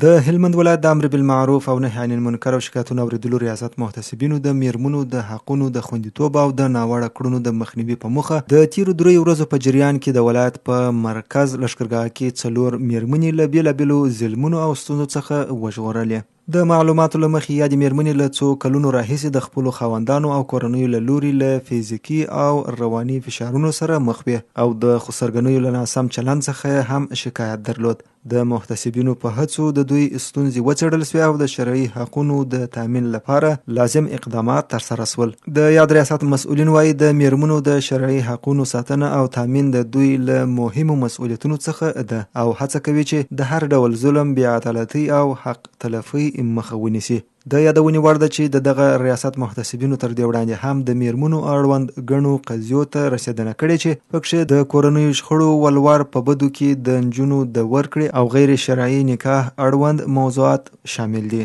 د هلمند ولایت د امر بالمعروف او نهی عن المنکر او شکایتونو اورېدلو ریاست محتسبینو د مېرمنو د حقونو د خوندیتوب او د ناوړه کړنو د مخنیوي په موخه د تېرو دریو ورځو په جریان کې د ولایت په مرکز لښکرګاه کې څلور مېرمنې له بېلابېلو ظلمونو او ستونزو څخه وژغورلې. د معلوماتو له مخې، یادې مېرمنې له څو کلونو راهیسې د خپلو خاوندانو او کورنیو له لوري له فزیکي او رواني فشارونو سره مخ وې او د خسرګنیو له ناسم چلند څخه یې هم شکایت درلود. د محتسبینو په هڅو د دوی ستونزې وڅېړل شوې او د شرعي حقونو د تامین لپاره لازم اقدامات ترسره شول. د یاد ریاست مسؤلین وايي، د مېرمنو د شرعي حقونو ساتنه او تامین د دوی له مهمو مسؤلیتونو څخه ده او هڅه کوي چې د هر ډول ظلم، بې عدالتۍ او حق تلفۍ مخه ونیسي. د یادونې وړ ده چې د دغه ریاست محتسبینو تر دې وړاندې هم د میرمنو اړوند ګڼو قضیو ته رسېدنه کړې چې پکښې د کورنیو شخړو، ولور، په بدو کې د نجونو د ورکړې او غیر شرعي نکاح اړوند موضوعات شامل دي.